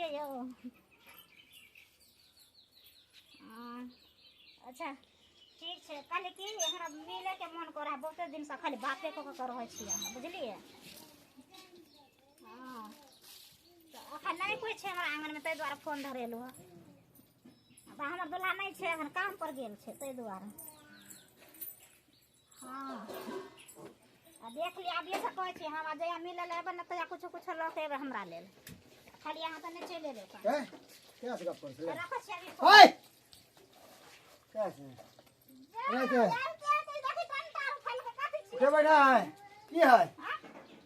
छियै यौ? अच्छा ठीक छै। कहली कि हमरा मिलैके मोन करै है, बहुते दिनसँ खाली बाते कऽ कऽ रहै छियै अहाँ, बुझलियै? हँ, तऽ एखन नहि कोइ छै हमरा आङ्गनमे, ताहि दुआरे फोन धरेलहुँ हँ। तऽ हमर दुल्हा नहि छै एखन, काम पर गेल छै, ताहि दुआरे। हँ, आ देख लिअ, अभिये से कहै छी हम, आ जहिया मिलऽ लए एबै ने तहिया कुछो कुछो लऽ के एबै हमरा लेल। खाली अहाँ तऽ नहि चलि एबै। ए केना से गप करै छलै? रखै छी अभी फोन। ओए, केना से ए के उठेबै नहि? की है,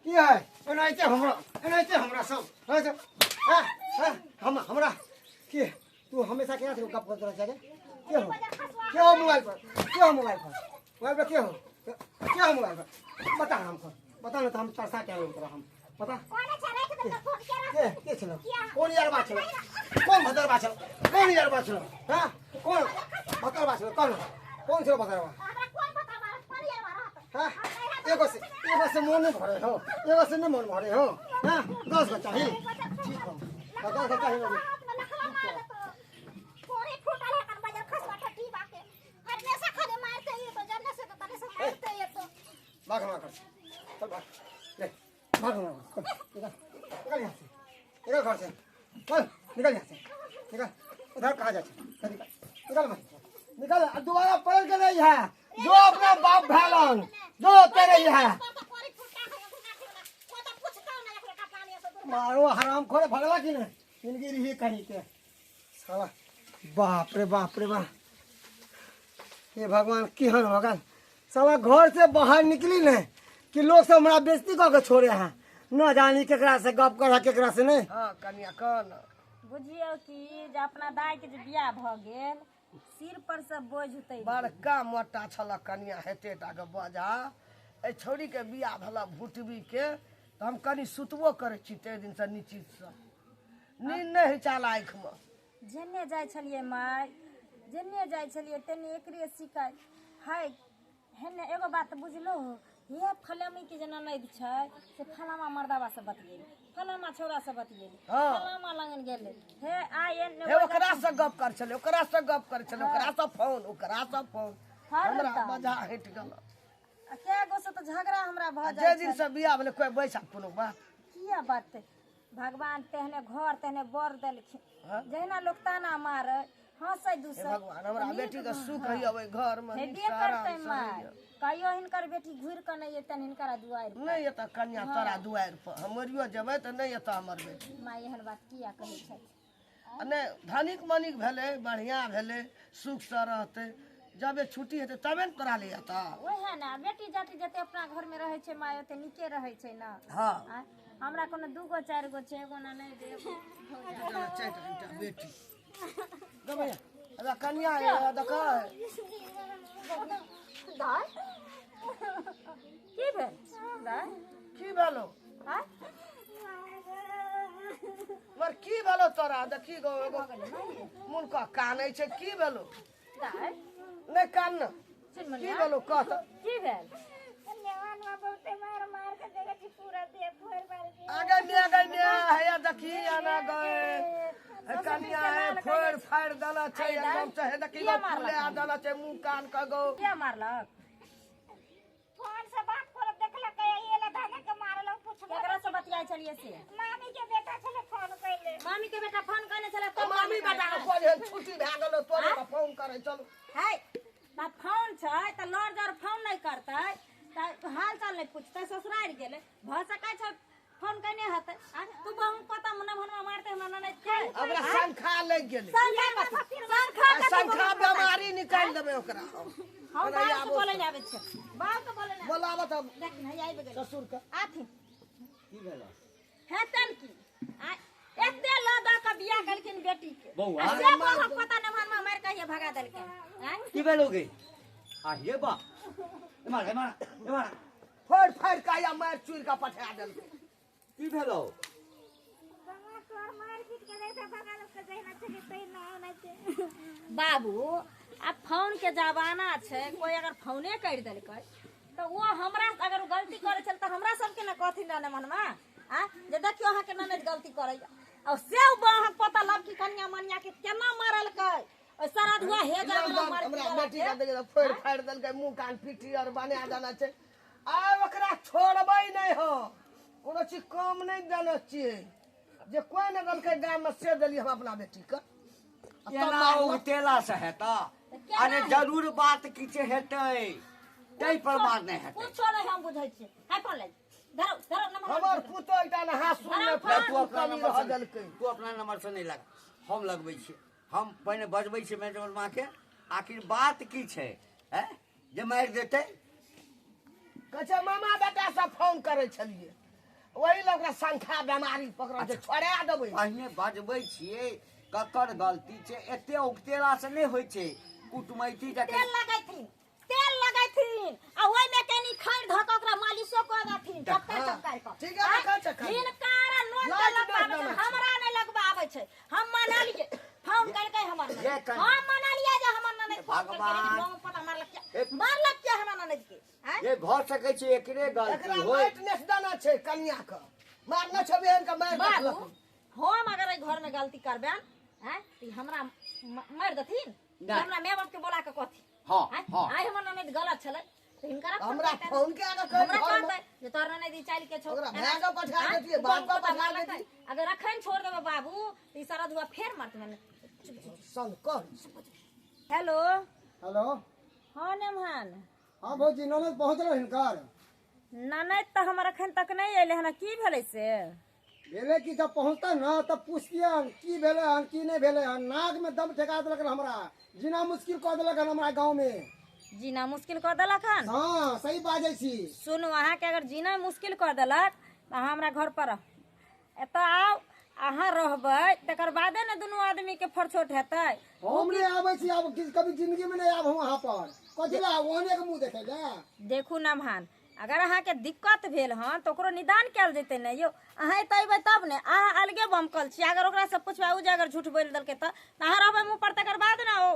की है? एनाहिते हमरा, एनाहिते हमरा सब एनाहिते। हैं हैं हम हमरा की तू हमेशा केना से गप करैत रहै छै रे? के हो, के हो मोबाइल पर? के हो मोबाइल पर? मोबाइल पर के हो, के हो मोबाइल पर? बता हमको, बता ना तो हम तरसा के आएंगे तोरा हम। बता के के छलो, कौन यार छलो, कौन भदरबा छलो, कौन यार छलो? हाँ, कौन भदरबा छलो? कौन कौन छलो भदरबा? हाँ, एगो से, एगो से मन नहीं भरे हो, एगो से नहीं मन भरे हो। हाँ, 10 गो चाहिए? ठीक हो, 10 गो चाहिए। भाग हमारा घर से, चल भाग, ले भाग हमारा घर से, चल निकल, निकल यहाँ से, निकल घर से, चल निकल यहाँ से, निकल। उधर कहाँ जा? चल निकल, निकल भाई निकल। अब दोबारा पलट के नहीं है जो अपना बाप भैलन जो तेरे ही है। मारो हराम खोरे, भगला की नहीं जिंदगी रही कहीं के साला। बाप रे बाप रे बाप, हे भगवान, केहन हो गेल साला। घर से बाहर निकली नहीं कि लोग सब हमरा बेइज्जती कऽ के छोड़े हैं। न जानी केकरा से गप कर, केकरा से नहीं। हाँ कनिया, कह न। बुझियौ कि जे अपना दाइ के जे बियाह भऽ गेल, सिर पर से बोझ उतरि गेल। बड़का मोटा छल कनिया, हेते टा के बजा। एहि छौड़ी के बियाह भेल भुटबी के, तऽ हम कनि सुतबो करै छी ताहि दिनसँ निश्चितसँ नींद नहि होइ छल आँखिमे। जेने जाइ छलियै माय, जेने जाइ छलियै तेने एकरे शिकायत है। हेने एगो बात बुझलो हो, हे फलामी के जे ननैद छै से फलामा मर्दाबा से बतियेली, फलामा छौड़ा से बतियेली। हाँ। फलामा लगन गेलै हे आइ एने। हे ओकरा से गप कर छलै, ओकरा से गप कर छलै, ओकरा से फोन, ओकरा से फोन। हमरा हरदम। मजा हटि गेल। आ कए गो से तऽ झगड़ा हमरा भऽ आ जे जाइ दिन छै। से बियाह भेलै, कोइ बैसा कोनो बात किया बात? भगवान तेहने घर तेहने बर देलखिन। हाँ? जहिना लोक ताना मारे, हंसै हे दूसै, भगवान, हमरा नीक बेटी के सुख हाँ। होइए ओहि घर मे, हेबे नीक से आराम करतै से माय। रहिए। कहियो हिनकर बेटी घुरि कऽ नहि एतनि हिनकर दुआरि पर। नहि एतऽ कन्या तोरा दुआरि पर, हम मरियो जेबै तऽ नहि एतऽ हमर बेटी। माय, एहन बात किया कहै छथि? आ नहि, धनिक मनिक भेलै, बढ़िआँ भेलै, सुखसँ रहतै। जबे छुट्टी हेतै तबे ने तोरा ले एतऽ। ओएह ने, बेटी जाति जते अपना घरमे रहै छै माय, ओते नीके रहै छै ने। हाँ। आँय, हमरा कोनो दूगो चारि गो छै, एगो ने नहि दे, एगो चारि टा बेटी गो भैया, कन्या ये देख। दाय, की भेल दाय? की भेलो? आँय? मर की भेलो तोरा? देखी गो, एगो मुन कह कानै छै, की भेलो? दाय। नहि कान न। सुन की मनिया। भेलो कह तऽ। की भेल? बहुते मार मार के देखै छी, पूरा देह फोड़ मार के। आगे मे गई मे हैया, देखी आना गए हे कनिया, हे फोड़ फाड़ देला छै एकदम से। हे देखी किया गो, मारलक? फूले आ देला छै मुंह कान के गो। किया मारलक? फोन से बात करत देखलक, ये ला धने के मारलक। पूछबो केकरा से बतियाइ छलियै से? मामी के बेटा छलै फोन कैले। मामी के बेटा फोन करने छलै तब? मामी बेटा के फोन हेन छुट्टी भए गेलो, तोरे के फोन करै चलू। है तऽ फोन छै तऽ लड़ जर फोन नहि करतै तऽ हाल चाल नहि पूछतै? ससुरारि गेलै, भऽ सकै छै फोन कने हेतै। आ तू बहु पता मन भनवा मारते हमरा ननैद के। हमरा शंखा लागि गेलै। शंखा कथी? शंखा आ कथी? शंखा बेमारी निकालि देबै ओकरा हम। हम ओकरा बाप के आबो बोलै नहि आबै छै, बाप के बोलै नहि। बोलाबऽ तऽ। देख ने, आबि गेलै ससुर के। आथि। की भेल? हेतन की, आ एते लऽ दऽ कऽ बियाह केलखिन बेटी के। बौआ। आ से बहु पता नहि भनमा मारि कहिया भगा देलकै। आँय? की भेल गे? आ हे बा, एमार एमार एमार। फोड़ि फाड़ि के या मारि चूरि के पठा देलकै। की भेलो? तोर मार पीट के देख भगा देलकै, जहिना छलै तहिना ओनाहिते। बाबू, आब फोन के जमाना छै, कोई अगर फोने करि देलकै तऽ ओ हमरा अगर ओ गलती करै छल तऽ हमरा सबके ने कहथिन ने मनमा आ जे देखियौ अहाँके ननैद गलती करैया। आ और से अहाँ पता लब की कन्या मनिया के केना मारलकै ओइ सारा धुआ हे जा हमरा बेटी के देखिए फोड़ फाड़ देलकै, मुंह कान पीटी और बना देना छै। आ ओकरा छोड़बै नहि हो, कोनो चीज कम नहि देने छियै। जे कोइ नहि देलकै गाम में से देलियै हम अपना बेटी के। एना उगतेला से हेता? अरे जरूर बात किछु हेतै, ताहि पर बात नहि हेतै। कुछो नहि हम बुझै छियै। हाय फोन ले धरो धरो नंबर। हमर पुतोह एकटा ने हाथ सुनने तू अपना नंबर से देलकै, तू अपना नंबर से नहि लगा, हम लगबै छियै। हम पहिने बजबै छियै मैडम माँ के, आखिर बात की छै हैं जे मारि देतै? कहै छै मामा बेटा सब फोन करै छलियै, ओहि लए ओकरा शंखा बेमारी पकड़ल छै, छोड़ा देबै। पहिने बजबै छियै ककर गलती छै। एते उगतेला से नहि होइ छै कुटमैती। तेल लगैथिन, तेल लगैथिन आ ओहि में कनी खैर धऽ के ओकरा मालिशो कऽ देथिन चक्कर चक्कर कऽ। ठीक है, देखै छै खाली। हिनकारा नोन तेल लगबाबै छै, हमरा नहि लगबाबै छै। हम मनलियै फोन करके हमर, हम मनलियै जे हमर ननद फोन करके, लेकिन हम पता मारलक के, मारलक के हमरा ननद के। ये भऽ सकै छै एकरे गलती होय। एकरा लाइटनेस देना छै कन्या के, मारने छै बहन के मारि देलक। हम अगर एहि घर में गलती करबेन हैं त हमरा मारि देथिन, हमरा माय बाप के बोला के कहथिन। हां हां आइ हमर ननद गलत छलै त हिनकरा हमरा फोन के आगे कह, हमरा कहतै जे तोहर ननद ई चालि के छौ, ओकरा भाय के पठा देतियै, बाप के पठा देतियै। अगर अखन छोड़ देबै बाबू त ई सारा धुआ फेर मारत। मैंने सन कर। Hello hello. हां नेमहान। हां भौजी, ननद पहुंचल हिनकर? ननद त हमर अखन तक नहि अयलै हन। की भेलै से? भेलै कि जब पहुँचतै ने तब पुछतियन की भेलै हन की नहि भेलै हन। नाक में दम ठेका देलक हमरा, जीना मुश्किल कऽ देलक हन हमरा गाँव में। जीना मुश्किल कऽ देलक हन? हाँ सही बाजै छी। सुनू, अहाँके अगर जीना मुश्किल कऽ देलक तऽ अहाँ हमरा घर पर एतऽ आउ, अहाँ रहबै तकर बादे ने दुनू आदमी के फरछोट हेतै। हम नहि आबै छी आब, कभी जिंदगी में नहि आब हम अहाँ पर। कथी लए ओहने के मुँह देखै लए? देखू नमहान, अगर अहाँके दिक्कत भेल हन तऽ ओकरो निदान कयल जेतै ने यौ। अहाँ एतऽ अयबै तब ने, अहाँ अलगे बमकल छी। अगर ओकरासँ पुछबै ओ जे अगर झूठ बोलि देलकै तऽ अहाँ रहबै मुँह पर, तकर बाद ने ओ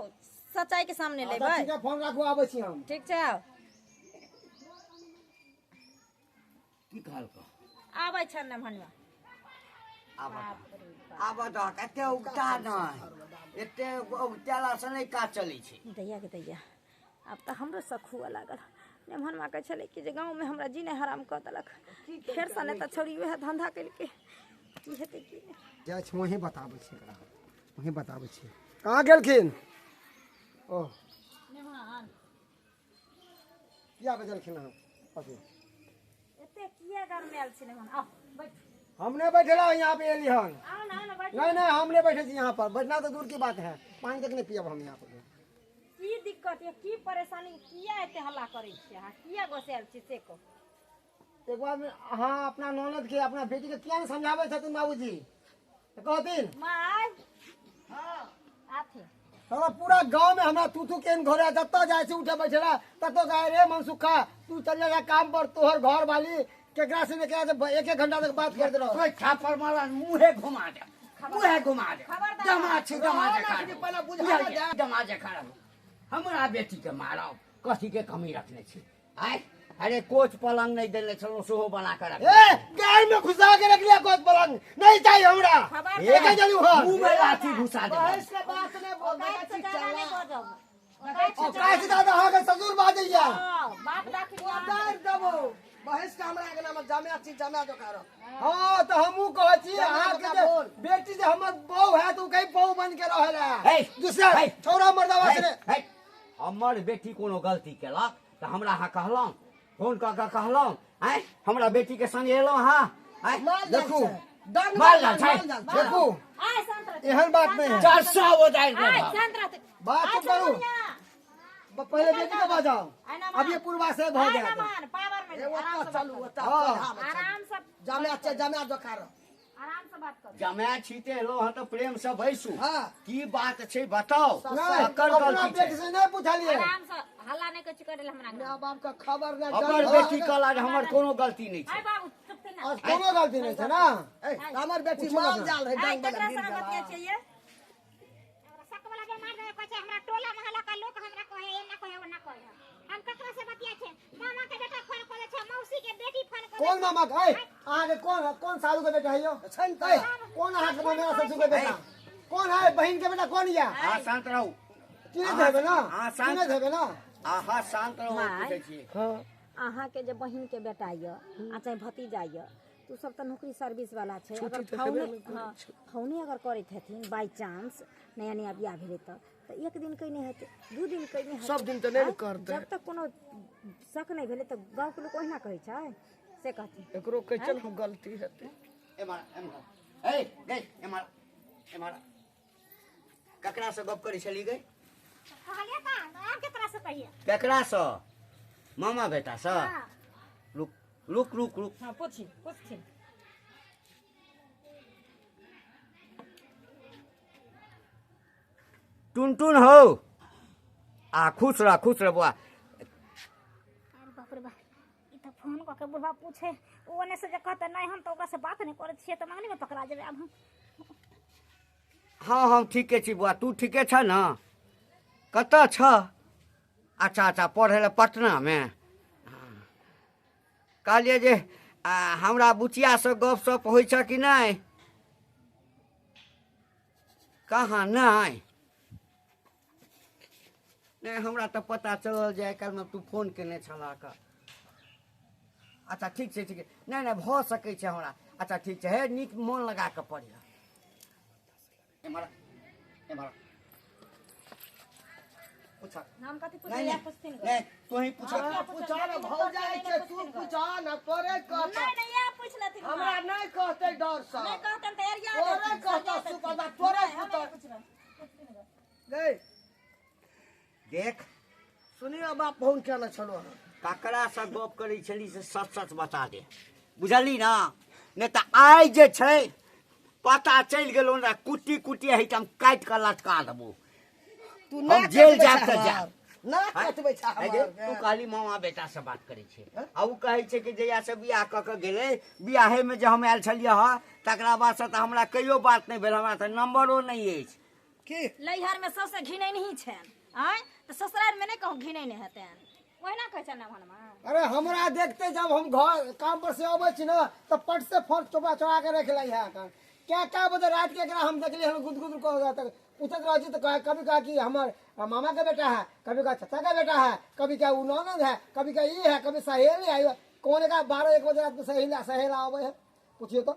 सच्चाई के सामने लेबै। ठीक है, फोन राखू, आबै छी हम। ठीक छै, आउ। की कहलकौ? आबै छनि नमहनवा। आब दहक, एते उगता नहि, एते उगतेला से नहि काज चलै छै। दैया के दैया, आब तऽ हमरो शक हुअ लागल। नेमहन माँ कहै छलै कि जे गाँवमे हमरा जीने हराम कऽ देलक, फेरसँ नहि तऽ छौड़ी उएह धन्धा केलकै। की हेतै की नहि जाइ छी वहीं बताबै छी एकरा, वहीं बताबै छी। कहाँ गेलखिन? ओ किया बजलखिन अहाँ? अथी एते किया गरमायल छी नेमहन? आउ बैठ। हम नहीं बैठे रहा यहाँ पे एली हन। आउ ना, ना बैठ। नहीं नहीं, हम नहीं बैठे छी यहाँ पर, बैठना तो दूर की बात है, पानी तक नहीं पियब हम यहाँ पर। की दिक्कत ये, की परेशानी, किया एते हल्ला करै छी अहाँ, किया गोसायल छी से कहू। एक बार अहाँ अपना ननद के अपना बेटी के किया नहीं समझाबै छथिन बाबूजी? कहथिन माय। आथि साला पूरा गांव में हमरा तू तू केन घरे जतऽ जाइ छी उठे बैठे ला ततो गाय रे मनसुखा, तू चल जा काम पर, तोहर घर वाली केकरा से ने केकरा से एक एक घंटा तक बात करते रहो। कोई थापड़ मारा मुहे घुमा दे, मुहे घुमा दे। दमा छी दमा जे खा पहले बुझा जा, दमा जे खा हमरा बेटी के मारब, कथी के कमी रखने छी? आय अरे कोच पलंग नहीं देने छलो सेहो बना के रख। ए गाय में घुसा के रख लिया कोच पलंग नहीं चाहिए हमरा। एक जलू हां मुंह में लाठी घुसा दे। बहस के बात नहीं बोल दे, चला ओ काहे दादा अहाँ के ससुर बाजैया? बाप दाखिल उतार देबो बहस के हमरा अंगना में जमा छी, जमा दो करो। हां तो हमहू कहै छी अहाँ के जे बेटी जे हमर बहू है तो कहीं बहू बन के रहला, दूसरा छोरा मर्दावा से। हमर बेटी कोनो गलती केलक तऽ हमरा अहाँ कहलहुँ, फोन कऽ के कहलहुँ, आँय हमरा बेटी के संग एलहुँ अहाँ? आँय देखू माल जाल छै, देखू एहन बात नहीं है। 400 उतारि देब। बात चुप करू, पहले बेटी के बजाओ, अब ये पूर्वा से भऽ गया। चलू आराम से जमा छै, जमा दो करो, आराम से बात करू। जमा छी ते एलहुँ हँ तऽ प्रेम से बैसू। हां की बात छै बताओ। नहीं अपना बेटी से नहीं पूछलिए। आराम से हल्ला नहीं कछु करल हमरा। माय बाप के खबर नहीं। हमर बेटी कहला जे हमर कोनो गलती नहीं छै। आय बाबू चुप ना, कोनो गलती नहीं छै ना। ए हमर बेटी माल जाल है, डांग केकरा संग बतिया चाहिए? हमरा सक वाला बेमार रहे कहै छै हमरा टोला मोहल्ला के लोक हमरा कहे एना कहे ओना कहे। हम ककरा से बतिया छै? मामा के बेटा फोन करै छै, मौसी के बेटी फोन करै। कोन मामा के? अहाँ के कोन कोन सालू के बेटा है यो? छनि तऽ। कोन अहाँ के मामा ससुर के बेटा? कोन है बहिन के बेटा कोन या? अहाँ शांत रहू। चिन्हैत हेबै ना? अहाँ शांत, चिन्हैत हेबै ना? अहाँ शांत रहू, हम माय। पूछै छी। हँ। अहाँ के जे बहिन के बेटा यऽ आ चाहे भतीजा यऽ, तू सब तऽ नौकरी सर्विस वाला छै। छुट्टी अगर तऽ हेबे फोने नहि करै हँ, छै। फोने अगर करैत हेथिन बाई चांस, नया नया बियाह भेलै तऽ एक दिन कहिने हेतै, 2 दिन कहिने हेतै। सब दिन तऽ नहि ने आँय? करतै। जब तक कोनो शक नहि भेलै तऽ गाँवके लोक ओहिना कहै छै, से कहथिन। एकरो कहै छै ने हम गलती हेतै। एम्हर एम्हर, ए गई, एम्हर एम्हर। ककरा से गप करै छली गई? कहलियै तऽ आब केकरा से कहियै? ककरा से? मामा बेटा से? हँ। रुक रुक रुक रुक। हँ, पूछी पूछथिन। टुनटुन हो, आ खुश रह, खुश रह बौआ। अरे बाप रे बाप, ई तऽ फोन कऽ के बुढ़बा पूछे, ओ ओने से जे कहतै नहि हम तऽ ओकरा से बात नहि करै छियै तऽ मंगनी मे पकड़ा जेबै आब हम। हँ हम ठीके छी बौआ, तू ठीके छ ने? कतऽ छ? अच्छा अच्छा, पढ़ै लए पटनामे। कहलियै जे हमरा बुचियासँ गपशप होइ छ कि नहि? कहाँ नहि? नहि, हमरा तऽ पता चलल जे आइ काल्हिमे तू फोन केने छलह कऽ। अच्छा ठीक छै, ठीक छै। नहि नहि, भऽ सकै छै हमरा। अच्छा ठीक छै, हे नीक मोन लगा कऽ पढ़िह। एम्हर एम्हर पूछ। हम कथी नहीं पूछलियै? नहीं पूछथिन। नहीं, तू ही पूछ। पूछा ने, भौजाइ छै, तू पूछा ने, तोरे कहतै। नहि नहि, इएह पूछि लेथिन। हमरा नहि कहतै डरसँ। नहि कहतनि तऽ एरिया तोरे देथिन, कहतौ सरिया देथिन। सुपदा, तोरे नहि, हम नहि पुतहु। पुछबै। पूछथिन गऽ। गई देख सुनियो बाप, फोन केने छलहुँ हँ। ककरा से गप करै छली से सच सच बता दे, बुझली ना? नहि तऽ आइ जे छै पता चलि गेलौ ने, कुट्टी कुट्टी एहिठाम काटि कऽ लटका देबौ। तू हम ना जेल कटबै जायब छै तऽ हमर। जायब। ना कटबै छै है जे, हमर। तू कहली मामा बेटा से बात करै छै, आ ओ कहै छै कि जहिया से बियाह कऽ के गेलै, बियाहे मे जे हम आयल छलियै हँ, तकरा बाद से तऽ हमरा कहियो बात नहि भेल, हमरा तऽ नम्बरो नहि अछि। की नैहर मे सबसे घिनैन ही छनि, आँय? तऽ ससुरारि मे नहि कहू घिनैन हेतनि, ओहिना कहै छै ने मनमा। अरे हमरा देखते जब हम घर काम पर से अबै छी ना तऽ पट से फोन चोपड़ा चढ़ा के रख लै है। एखन क्या क्या बजे रात के एकरा हम देखलियै हन, गुद गुद कह तक पूछैत रहै छी तऽ कहे, कभी कहा कि हमर मामा के बेटा है, कभी कहा चाचा के बेटा है, कभी क्या उ ननद है, कभी क्या ई है, कभी सहेली है। कौन एकरा 12 1 बजे रात में सहेली सहेला आबै है, पूछिए तो।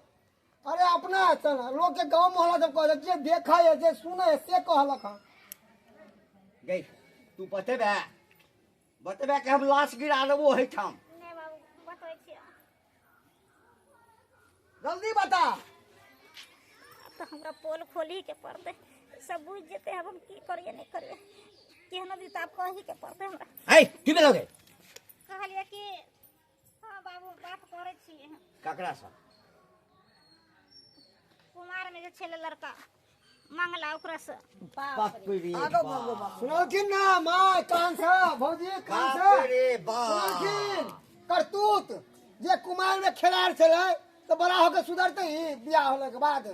अरे अपना चल लोग के गाँव मोहल्ला सब कहलक, जे देखै है जे सुनै है से कहलक हन। गई तू बतेबे, बतेबे कि हम लाश गिरा देबो एहिठाम। नहि बाबू, बतबै छियै। जल्दी बता। आब तऽ हमरा पोल खोलही के पड़तै, सब बुझि जेतै। आब हम की करियै नहि करियै, केहनो भी तऽ आब कही के पड़तै हमरा। है की भेलौ गे? कहलियै कि हँ बाबू, बात करै छियै। ककरा से? कुमार मे जे छलै लड़का मंगला, ओकरा से। बाप रे आगो बाप। बाबू बाप। सुनलखिन ना माय कान से, भौजी कान से बाप रे बाप। सुनलखिन करतूत जे कुमार में खेलाड़ छलै तऽ बड़ा होके सुधरतै ही बियाह होले के बाद।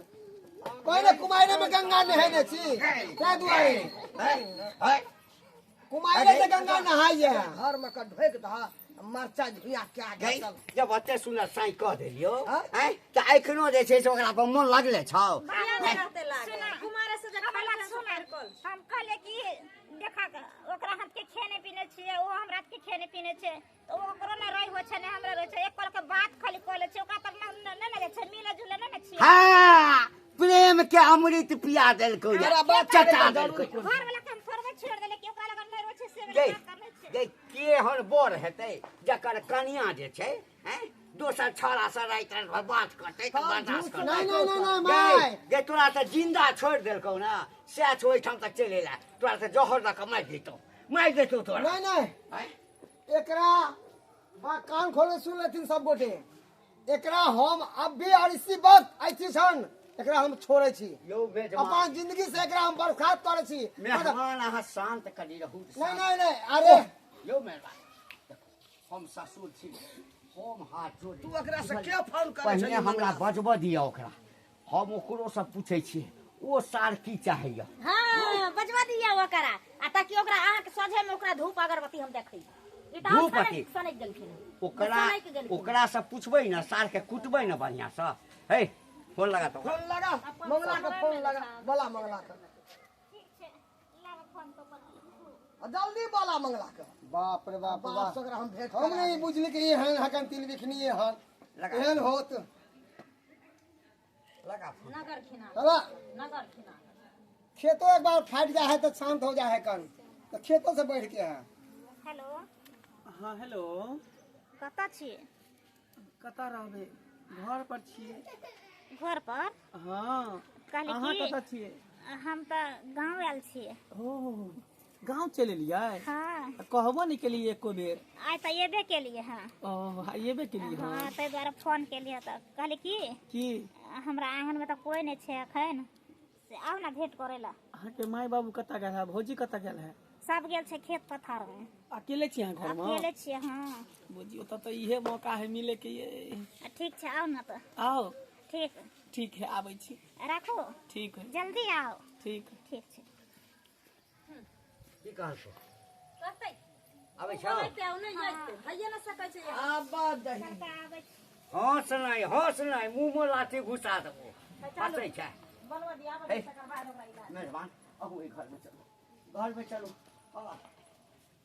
पहिले कुमारे में गंगा नहेने छी, ताहि दुआरे है है कुमारे से गंगा नहाइए। घर में के ढोकि दह मरचा झुइया क्या गई घसल। जब ओते सुनर साई कह देलियो हाँ? हैं, तऽ एखनो जे छै से ओकरा पर मन लगले छौ। किया नहि रहतै लागल? कुमारे से जे हमर खाइ बात छनि से सुन। मारि हम कहलियै कि देखा ओकरा हाथ के खेने पीने छियै, ओ हमरा हाथ के खेने पीने छै, तऽ ओकरो ने रहि होइ छै ने हमरा रहै छै। एक पल के बात खाली कऽ लै छै, ओकरा तक नहि ने जाइ छै, मिले जुले नहि ने छियै। हाँ, प्रेम के अमृत पिया देलकौ या, तोरा बात चटा करैके देलकौ। जरूर घर वाला के हम थोड़बे छोड़ि देलियै कि ओकरा लगन नहि रहै छै से गई वाला बात करने छै। गई, केहन बर हेतै जकर कनिया जे छै हैं दोसर छौड़ा से राति राति भर बात करतै तऽ बर्दाश्त करतै? नहीं नहीं नहीं नहीं गई माय गई, तोरा तऽ जिंदा छोड़ि देलकौ ना, सएह छौ। ओहिठाम तक चलि एला, तोरा तऽ जहर दऽ कऽ मारि देतौ, मारि देतौ तोरा। नहीं नहीं हैं? एकरा बा कान खोले सुन लेथिन सब गोटे, एकरा हम अब भी और इसी वक्त ऐसी क्षण एकरा हम छोड़ै छी। यौ मेजबान, अपन जिंदगी से एकरा हम बर्खास्त करै छी। मेहमान अहाँ शांत कनि रहू। नहीं नहीं नहीं, अरे यौ मेहमान, देखो हम ससुर छी, हम हाथ जोड़े तू ओकरा से के फोन करै पहिने छली? हमरा बजबऽ दिअ ओकरा, हम ओकरो से पूछै छियै ओ सार की चाहैया। हाँ, बजवा दिया ओकरा, आ ताकि ओकरा अहाँके सोझे में ओकरा धूप अगरबत्ती हम देखै। ई तऽ धूप सनकि अथी। सनकि गेलखिन ओकरा सनकि गेलखिन। ओकरा से पूछबै ने सार के कुटबै ने बढ़िया से। हे फोन लगा तो। फोन लगा मंगला के, फोन लगा बोला मंगला के। ठीक छै, लाबऽ फोन तो पर। आ जल्दी बोला मंगला के। बाप रे बाप, बाप बाप से ओकरा हम भेंट हम करा नहीं देब। बुझली कि एहन हकन तिल बिखनी हन लगा। एहन होत। लगा फोन। नगर खिना बाबा नगर खिना खेतो एक बार फाट जाए है तो शांत हो जाए है कन, तो खेतों से बैठ के है। हेलो। हाँ हेलो। कतऽ छी? कतऽ रहबै, घर पर छियै। घर पर? हाँ। कहली अहाँ की कतऽ छियै? हम तऽ गाँव आयल छियै। ओ गाँव चलि एलियै? हाँ। कहबो नहि केलियै एको बेर। आइ तऽ एबे केलियै हँ। ओ आइ एबे केलियै? हाँ हँ ताहि दुआरे फोन केलियै। तऽ कहली की की हमरा आङ्गनमे तऽ कोइ नहि छै एखन, से आउ ने भेंट करै लए। अहाँके माय बाबू कतऽ गेल है, भौजी कतऽ गेल है? सब गेल छै खेत पथारमे। अकेले छी अहाँ घरमे? अकेले छियै। हाँ बुझियौ तब तऽ इहे मौका है मिले के ये। ठीक छै, आउ ने तऽ। आओ। ठीक। ठीक है, आबै छी। राखू। ठीक है। जल्दी आओ। ठीक। ठीक छै। की कहलको? कहतै आबै छौ? बोलैते आउ नहि जैते भइए नहि सकै छै। आबा दही। कलका आबै छी। हँस नहि, हँस नहि, मुँह मे लाठी घुसा देबो। हँसै छै। बनबऽ दिअ, आबऽ हे। दिअ, तकर बाद ओकरा इलाज। मेहरबान अहू एहि घरमे चलू, घरमे चलू। हाँ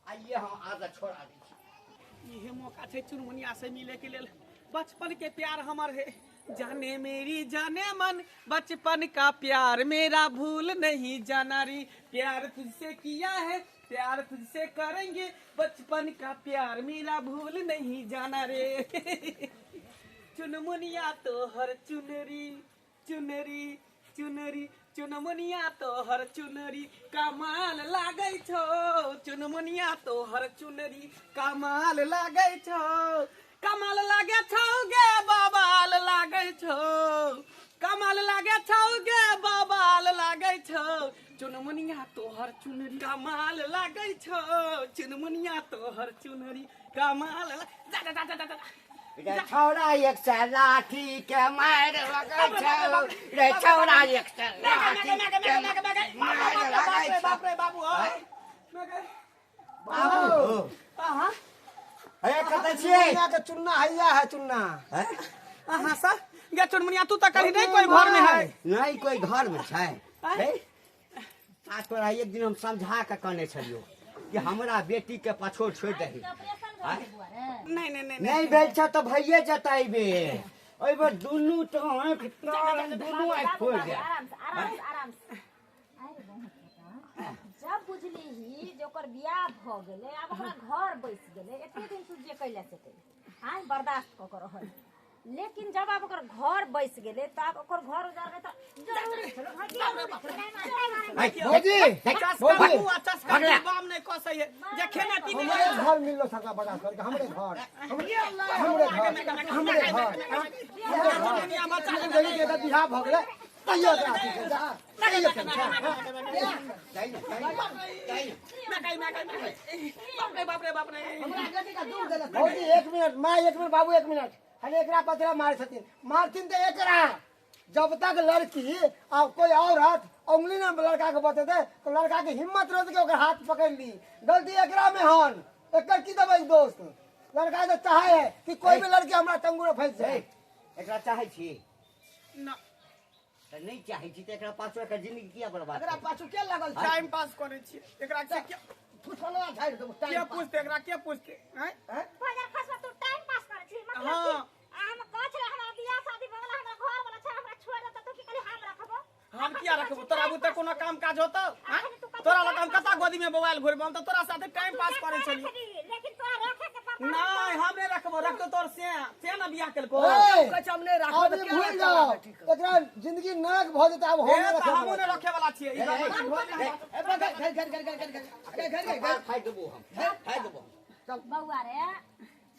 आइए हम आदत छोड़ा दै छी। इहे मौका छै चुनमुनिया से मिले के लेल। बचपन के प्यार हमर है, जाने मेरी जाने मन, बचपन का प्यार मेरा भूल नहीं जाना री, प्यार तुझसे किया है प्यार तुझसे करेंगे, बचपन का प्यार मेरा भूल नहीं जाना रे। चुनमुनिया तोहर चुनरी चुनरी चुनरी, चुनमुनिया तोहर चुनरी कमाल लागै छौ, चुनमुनिया तोहर चुनरी कमाल लागै छौ, कमाल लागै छौ गे बबाल लागै छौ, कमाल लागै छौ गे बबाल लागै छौ, चुनमुनिया तोहर चुनरी कमाल लागै छौ, चुनमुनिया तोहर चुनरी कमाल जा जा जा जा जा जा। रे छौड़ा एक सए लाठी के मारि लगै छौ, रे छौड़ा एक सए लाठी के मारि लगै छौ। बाप रे बाबू, बाबू अहाँ हे कतऽ छियै? चुन्ना के चुन्ना हैया है चुन्ना। हैं? अहाँ सब गे चुनमुनिया तू तऽ कहीं नहीं कोई घर में है? नहि कोइ घरमे छै। हे आ तोरा एक दिन हम समझा के कहने छलियौ कि हमरा बेटी के पछोड़ छोड़ि दही। ऑपरेशन भऽ गेलै बौआ रे। नहीं नहीं नहीं। नहि भेल छ तऽ भइए जेतै एहि बेर, एहि बेर दुनू तऽ आँखि तर दुनू आँखि फोड़ि देत। आराम से, आराम से, आराम से। अरे बहुत बेटा, जब बुझली ही जे ओकर बियाह भऽ गेलै, आब ओकरा घर बैस गेलै, एते दिन तू जे कैले से कैले आइ बर्दाश्त कऽ के रहल, लेकिन जब आब ओकर घर बैस गेलै तऽ आब ओकर घर उजारबै तऽ जरूरी छलै। है, भौजी चस्का भौजी। बाबू, आ चस्का भगला। बाम नहीं कसै है जे खेना पीने हमरे घर मिललो सकला बर्दाश्त करके, हमरे घर, हमरे घर, हमरे घर, चुनमुनिया बचा ले। जल्दी के बियाह भऽ गेलै तैयो एकरा अथी छै, जा, तैयो केने छै। जाइ ने, जाइ ने, जाइ ने। मैं मैं बाप रे बाप रे बाप रे। हमरा बेटी के दूध देलक। भौजी एक मिनट, माँ एक मिनट, बाबू एक मिनट। खाली एकरा पतरा मारे छथिन, मारथिन तऽ एकरा जब तक लड़की आ कोई औरत उंगली ना लड़का के बतेते तो लड़का के हिम्मत रहत कि ओकर हाथ पकड़ ली। गलती एकरा में हन, एकर की देबै दोस्त? लड़का तो चाहे है कि कोई भी लड़की हमरा तंगूर फंस जाए। हे, एकरा चाहै छी? ना। तऽ नहि चाहै छी तऽ एकरा पाछू एकर जिंदगी किया बर्बाद एकरा करबै? पाछू के लगल छै? टाइम पास करै छी एकरा के के फुसलवा झाड़ि देबो। के टाइम पास पूछते एकरा, के पूछते हैं? हैं? भोजन खसबा तू टाइम पास करै छी मतलब हाँ। कि आ हम कहै छलै हमरा बियाह शादी भऽ गेलै, हमरा घर वाला छै, हमरा छोड़ि देतै, तू की कहली हम रखबो? हम किया रखबो तोरा बुते? कोनो काम काज होतौ हैं? तोरा लग हम कता गोदी में मोबाइल घुरबो? हम तऽ तोरा साथे टाइम पास करै छलियौ। लेकिन तोरा रखे के पड़तौ। नहीं हम नहीं रखबो, रखतो तोर से से ना बियाह केलको। ए, कहै छै हम नहि राखब आब तऽ ई किया भूल राखब जाओ, बेटी के? एकरा जिंदगी नरक भऽ जेतै। आब हम ए नहि तऽ रखै हमहूँ नहि रखे वाला छियै ई घर में। हे, ए, घर घर घर घर घर घर घर घर घर कपार फाड़ि देबो हम, फाड़ि देबो हम। बौआ रे,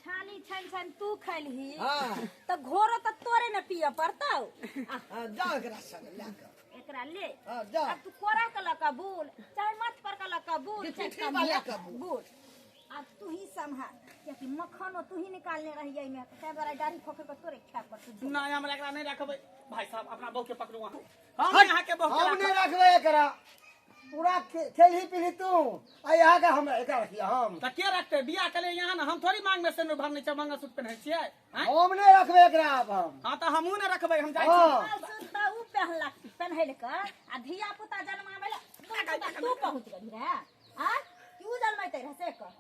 छाली छानि छानि तू खैलही हाँ। तऽ घोरो तऽ तोरे ने पियऽ पड़तौ। आ हाँ, जाओ एकरा संग लए कऽ। एकरा ले। हाँ, जा। अब तू कोरा के लऽ कऽ बुल, चाहे माथ पर के लऽ कऽ बुल, कि चाहे पीठी पर कन्हिया लऽ कऽ बुल। बुल। आब तू ही सम्हार, कियाकि मखनो तू ही निकालने रहियै एहिमे, ताहि दुआरे दाढ़ी खोखर के तोरे खाय पड़तौ। नहीं हमरा एकरा नहीं रखबै। भाई साहब अपना बहू के पकड़ू अहाँ, हम अहाँ के बहू के हम नहीं राखब। रखबै एकरा। पूरा खेलही पीली तू आ यहाँ के हमरा एकरा रखिया हम। त के रखते बियाह के लिए यहाँ ना हम थोड़ी मांग में से भरने छै मंगलसूत्र पहिनै छियै आँय? हम नहीं रखबे एकरा अब हम। हाँ त हमहूँ ने रखबै हम जाइ छी। हाँ। मंगलसूत्र त उ पहनलक पहनलक आ धिया पुता जन्माबै ला तू पहुँच गेली रे आ क्यों जन्मैते रहे से कह।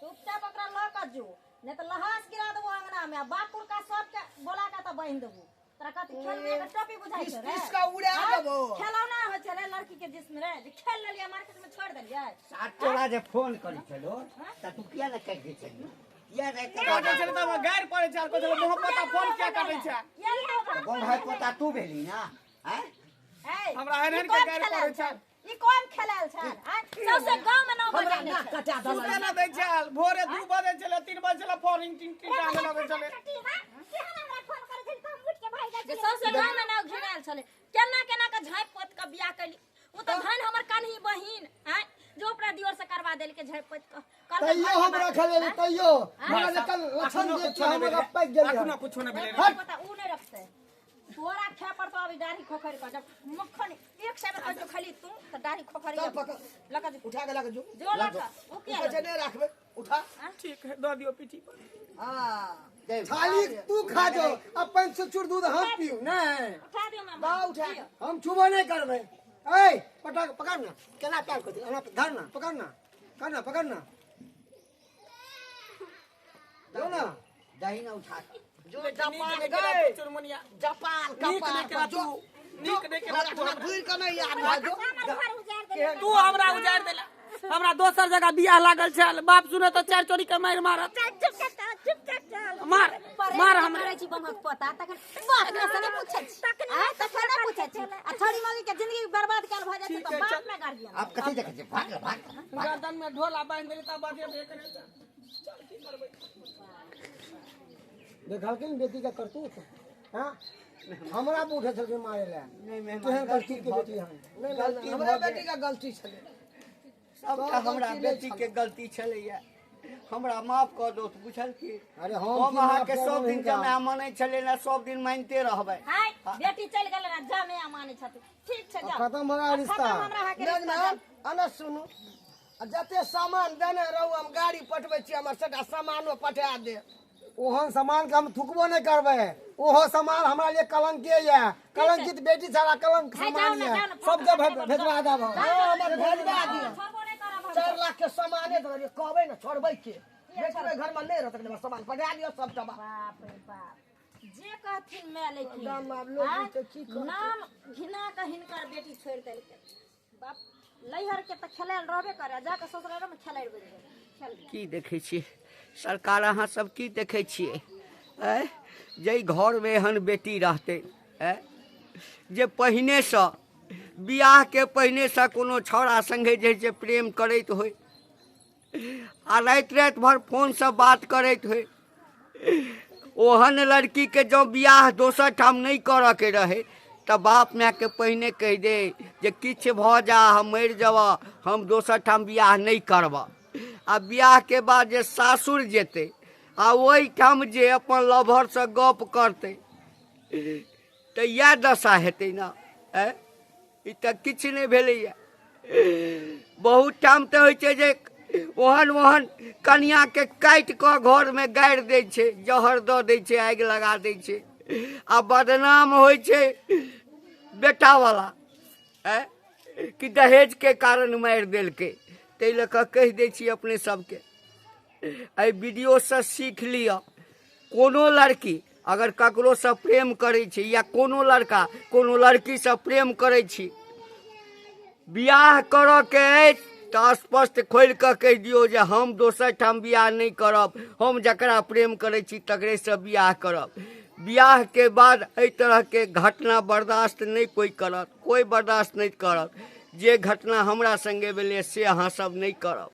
चुपचाप ओकरा लऽ कऽ जो नहीं तो लहास गिरा देबो अंगना में आ बाप पुरका सबके बोला के तऽ बान्हि देबो। तोरा कथी खेलने के टोपी बुझाइ छौ रे? पीस कऽ उड़ा देबो। खेलौना होइ छै रे लड़की के जिस्म रे जे खेल लेलियै मार्केट में छोड़ि देलियै। आ तोरा जे फोन करै छलो तऽ तू किया ने काटि दै छली? किया ने काटै छलै तऽ हमरा गारि पड़ै छै कहै छलै मोह पोता फोन किया काटै छै? किया नहि ओकरा बम्हर पोता तू भेली ना? आँय? ए, हमरा एहन एहन ई के कोन गारि खेलायल पड़ै छै। छल? ई कोन खेलायल छल? आँय? सौंसे गाँव में नाम हमरा बजाने नाक छल। कटा देलक। सुते ना दै छल भोरे 2 बजे छलै 3 बजे छलै फोन टिंग टिंग टिंग आबे लगै छलै। जे सौंसे गाँव में नाम घिनायल छलै केना केना के झाँपि पोत के बियाह कैली। ओ तऽ धन हमर कान्ही बहिन आँय जो अपना दियोर से करवा देलकै झाँपि पोत के। कहलकै तैयो हम घर के रखल लेली तैयो हमरा जे कल लक्षण अखनो जे कुछो छै नहि हमरा भेलै। पैक गेल अखनो कुछो नहि भेलै। हट। पता उ नहि रखतै तोरा खे पड़तो अभी दाढ़ी खोखरि कऽ जब मक्खन एक सए बेर कहै खली तू तऽ दाढ़ी खोखरि चल पकड़। लऽ कऽ जो। उठा के लऽ कऽ जो। जो लऽ कऽ उ किया कहै छै नहि राखबै उठा। ठीक है दऽ दियौ पीठी पर। हाँ थाली तू खा जो अपन चुचुर दूध हम पीऊ नहीं उठा दियौ मामा। बा उठा। हम छुबो नहीं करबै। ऐ पटक पकड़ ना केना प्यार करती एना धर ना पकड़ ना कर ना पकड़ ना दो ना दही ना उठा कऽ। जो नीक जापान नहि केला गए तू चुनमुनिया। जापान नीक कपार नहि केला पर जो तू नीक नहि केला तू हमरा हमरा। घुरि कऽ नहि आबि जो। हमर घर उजाड़ि देलकै। तू हमरा उजाड़ि देला। हमरा दोसर जगह बियाह लागल छल बाप सुने तऽ 4 चोरी के मारि मारत। चल चुप चल चुप चल मार मार हमरा। करै छी बमक पोता तखन बाप ने से नहि पूछै छी। आँय, तखन नहि पूछै छी। आ छोरी मौगी के जिंदगी बर्बाद कयल भऽ जाइ छै तऽ बाप ने गार्जियन। आब कथी देखै छी? भाग भाग। गर्दन में ढोला बान्हि देली तऽ बजे करे चल की करबै। देखलखिन बेटी के करतूत। हाँ हमरा उठे छलखिन मारे ला। नहीं मेहमान केहन करतूत के बेटी हम। नहि नहि हमरा बेटी के गलती छलै। सबटा हमरा बेटी के गलती छलैया हमरा माफ कऽ दो बुझल की। अरे हम की अहाँके माफ सब करब दिन हिनका? जमाय मानै छलै ने सब दिन मानिते रहबै। हाय बेटी चलि गेलै ना जमे मानै छथिन। ठीक छै जाओ। खत्म भऽ गेल रिश्ता। खत्म हमरा अहाँके नहि रिश्ता। नहि अना सुनू आ जते सामान देने रहू हम गाड़ी पठबै छी हमर सबटा सामानो पठा दे। ओहन सामान के हम थुकबो नहीं करबै। ओहो सामान हमरा लिए कलंके ये कलंकित बेटी सारा कलंक है, जाओ सामान ना, ये जाओ ना, सबके भेजवा देब हम। हाँ हमर भेजवा दिअ। छोड़बो नहि करब हम। 4 लाख के सामाने दऽ कहबै ने छोड़बै के बेटी घर में नहीं रहत हमर सामान पठा दिअ सबटा। बाप रे बाप जे कहथिन मैं लेकिन नाम आब लोग आँय? बुझतै की कहतै? नाम घिना के हिनकर बेटी छोड़ि देलकै। बाप लैहर के तऽ खेलायल रहबे करे जाके ससुरालो में खेलायल बनि गेल। खेल की देखै छियै सरकार अहाँ सब की देखै छियै? आँय जाहि घरमे एहन बेटी रहतै आँय जे पहिनेसँ बियाहके पहिनेसँ कोनो छौड़ा सङ्गे जे छै प्रेम करैत होइ आ राति राति भरि फोनसँ बात करैत होइ ओहन लड़कीके जँ बियाह दोसर ठाम नहि करऽके रहै तऽ बाप मायके पहिने कहि दे जे किछु भऽ जा हम मरि जेबऽ हम दोसर ठाम बियाह नहि करबऽ। आ बियाहके बाद जे सासुर जेतै आ ओहिठाम जे अपन लभरसँ गप करतै तऽ इएह दशा हेतै ने। आँय ई तऽ किछु नहि भेलैए। बहुत ठाम तऽ होइ छै जे ओहन ओहन कनिआँके काटि कऽ घरमे गाड़ि दै छै जहर दऽ दै छै आगि लगा दै छै आ बदनाम होइ छै बेटावला आँय कि दहेजके कारण मारि देलकै। ताहि लऽ कऽ कहि दै छी अपने सबके एहि वीडियोसँ सीख लिअ। कोनो लड़की अगर ककरोसँ प्रेम करै छै या कोनो लड़का कोनो लड़कीसँ प्रेम करै छी बियाह करऽके अछि तऽ स्पष्ट खोलि कऽ कहि दियौ जे हम दोसर ठाम बियाह नहि करब हम जकरा प्रेम करै छी तकरेसँ बियाह करब। बियाहके बाद एहि तरहके घटना बर्दाश्त नहि कोइ करत कोइ बर्दाश्त नहि करत। जे घटना हमरा सङ्गे भेलै से अहाँ सब नहि करब।